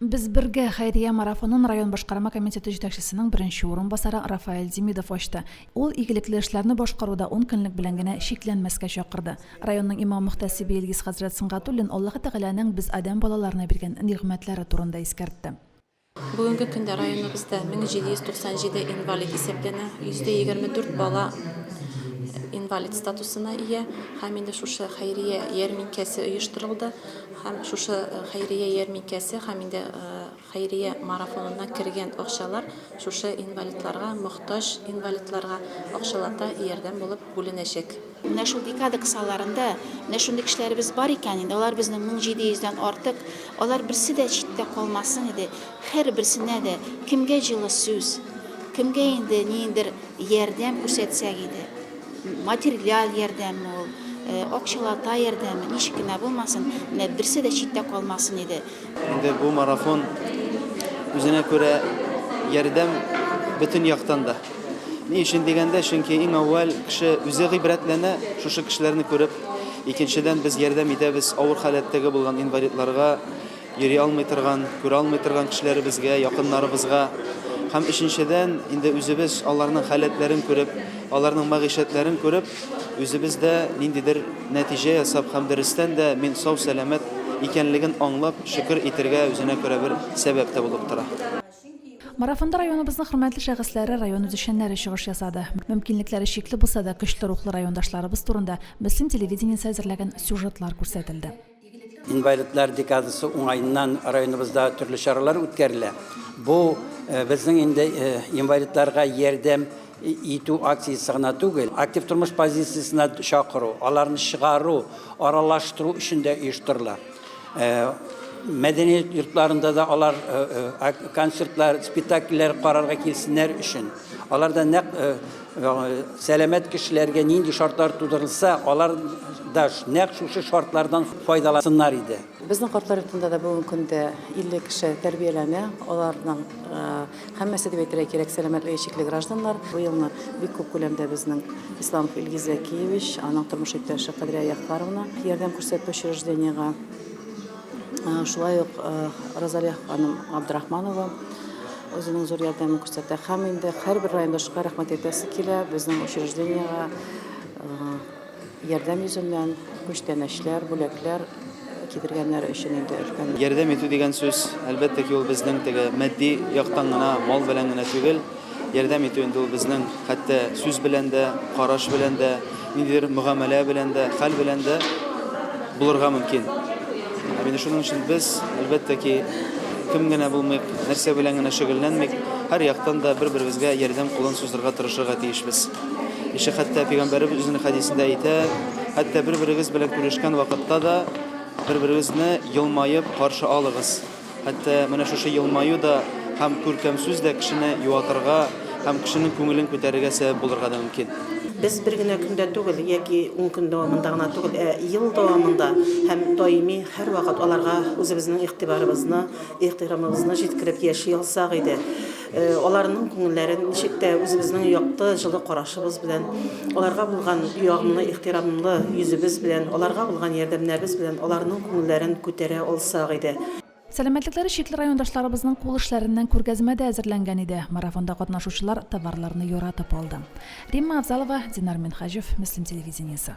Без бергә хәйрия марафонын район башкарма комитеты җитәкчесенең беренче урынбасары Рафаэль Демидов ачты. Ул игелекле эшләрне башкаруда ун көнлек белән генә чикләнмәскә чакырды. Районның имам-мөхтәсибе Илгиз хәзрәт Сөнгатуллин Аллаһы Тәгаләнең без адәм балаларына биргән нигъмәтләре турында искәртте. Бүгенге көндә районыбызда 1797 инвалид исәпләнә, 24% бала инвалид статусына ия һәм инде шушы хәйрия ярминкәсе оештырылды. Һәм шушы хәйрия ярминкәсе һәм инде хәйрия марафонына кергән акчалар шушы инвалидларга, мохтаҗ инвалидларга акчалата ярдәм булып бүленәчәк. Менә шул декада кысаларында менә шундый кешеләребез бар икән инде, алар безнең 1700 дән артык, алар берсе дә читтә калмасын иде, һәрберсенә дә кемгә җылы сүз, кемгә инде ниндидер ярдәм күрсәтсәк иде. Материаль ярдәмме ул, акчалата ярдәме, ничек кенә булмасын, менә берсе дә читтә калмасын иде. Инде бу марафон үзенә күрә ярдәм бөтен яктан да. Ни өчен дигәндә, чөнки иң әүвәл кеше үзе гыйбрәтләнә, шушы кешеләрне күреп. Икенчедән, без ярдәм итәбез авыр халәттәге булган инвалидларга, Йөри алмый торган, күрә алмый торган кешеләребезгә, якыннарыбызга. Һәм өченчедән, инде үзебез аларның халәтләрен күреп, аларның мәгыйшәтләрен күреп, үзебез дә ниндидер нәтиҗә ясап һәм дөрестән дә мин сау-сәламәт икәнлеген аңлап, шөкер итергә үзенә күрә бер сәбәп тә булып тора. Марафонда районыбызның хөрмәтле шәхесләре, район үзешчәннәре чыгыш ясады. Мөмкинлекләре чикле булса да, көчле рухлы райондашларыбыз турында Мөслим телевидениесе әзерләгән сюжетлар күрсәтелде. Инвалидлар декадасы уңаеннан районыбызда төрле чаралар үткәрелә. Бу безнең инде инвалидларга ярдәм итү акциясе гына түгел, актив тормыш позициясенә чакыру, аларны чыгару, аралаштыру өчен дә оештырыла. Мәдәният йортларында да алар концертлар, спектакльләр карарга килсеннәр өчен. Алар да нәкъ Сәламәт кешеләргә нинди шартлар тудырылса, алар да нәкъ шушы шартлардан файдалансыннар иде. Безнең картлар йортында да бүгенге көндә 50 кеше тәрбияләнә. Аларның һәммәсе дип әйтергә кирәк, сәламәтлеге чикле гражданнар. Бу елны бик күп күләмдә безнең Исламов Илгиз Зәкиевич, аның тормыш иптәше Кадрия Ягъфәровна ярдәм күрсәтте учреждениегә. Шулай ук Розалия ханым Абдрахманова үзенең зур ярдәмен күрсәтә. Һәм инде һәрбер райондашка рәхмәт әйтәсе килә, безнең учреждениегә ярдәм йөзеннән күчтәнәчләр, бүләкләр китергәннәре өчен инде өлкән. Ярдәм итү дигән сүз, әлбәттә ки, ул безнең теге матди яктан гына, мал белән генә түгел. Ярдәм итү инде ул безнең хәтта сүз белән дә, караш белән дә, ниндидер мөгамәлә белән дә, хәл белән дә булырга мөмкин. Һәм инде шуның өчен без, әлбәттә ки, кем генә булмыйк, нәрсә белән генә шөгыльләнмик, һәр яктан да бер-беребезгә ярдәм кулын сузырга тырышырга тиешбез. Ише хәтта пәйгамбәребез үзенең хәдисендә әйтә, хәтта бер-берегез белән күрешкән вакытта да бер-берегезне елмаеп каршы алыгыз. Хәтта менә шушы елмаю да һәм күркәм сүз дә кешене юатырга һәм кешенең күңелен күтәрергә сәбәп булырга да мөмкин. Без бер генә көндә түгел яки ун көн дәвамында гына түгел, ә ел дәвамында һәм даими һәрвакыт аларга үзебезнең игътибарыбызны, ихтирамыбызны җиткереп яши алсак иде. Аларның күңелләрен ничек тә үзебезнең якты, җылы карашыбыз белән, аларга булган ягымлы, ихтирамлы йөзебез белән, аларга булган ярдәмнәребез белән аларның күңелләрен күтәрә алсак иде. Сәламәтлекләре чикле райондашларыбызның кул эшләреннән күргәзмә дә әзерләнгән иде. Марафонда катнашучылар товарларны яратып алды. Римма Авзалова, Динар Минһаҗев, Мөслим телевидениесе.